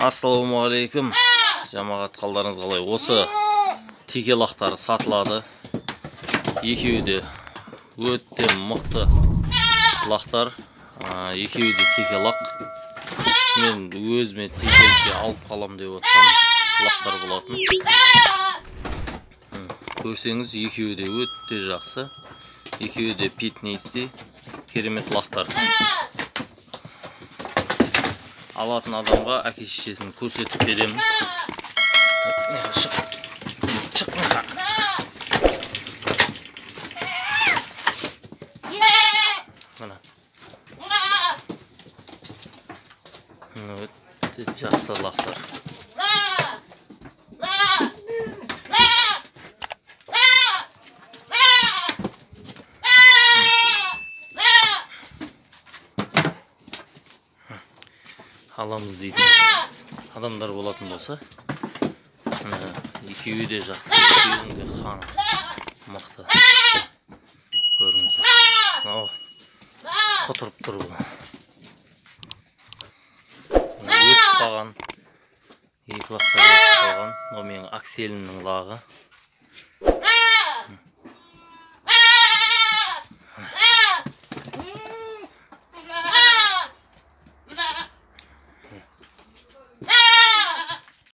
Ассалаумағалейкум, жамағат, қалдарыңыз қалай? Осы теке лақтары сатылады. Екеуі де өте мықты лақтар. Екеуі де теке лақ. Мен өзіме текелікке алып қалам деп отқан лақтар болатын. Көрсеңіз, екеуі де өте жақсы. Екеуі де пятнистый, керемет лақтар. Алатын адамға әке шешесін көрсетіп беремін. Шық, шық, мына. Өте жақсы лақтар. Аламыз дейтін адамдар болатын болса, екеуі де жақсы, екеуінің де қаны мықты. Көріңіздер, мынау құтырып тұр бұл. Өсіп қалған, екі лақ та өсіп қалған. Мынау менің Акселімнің лағы.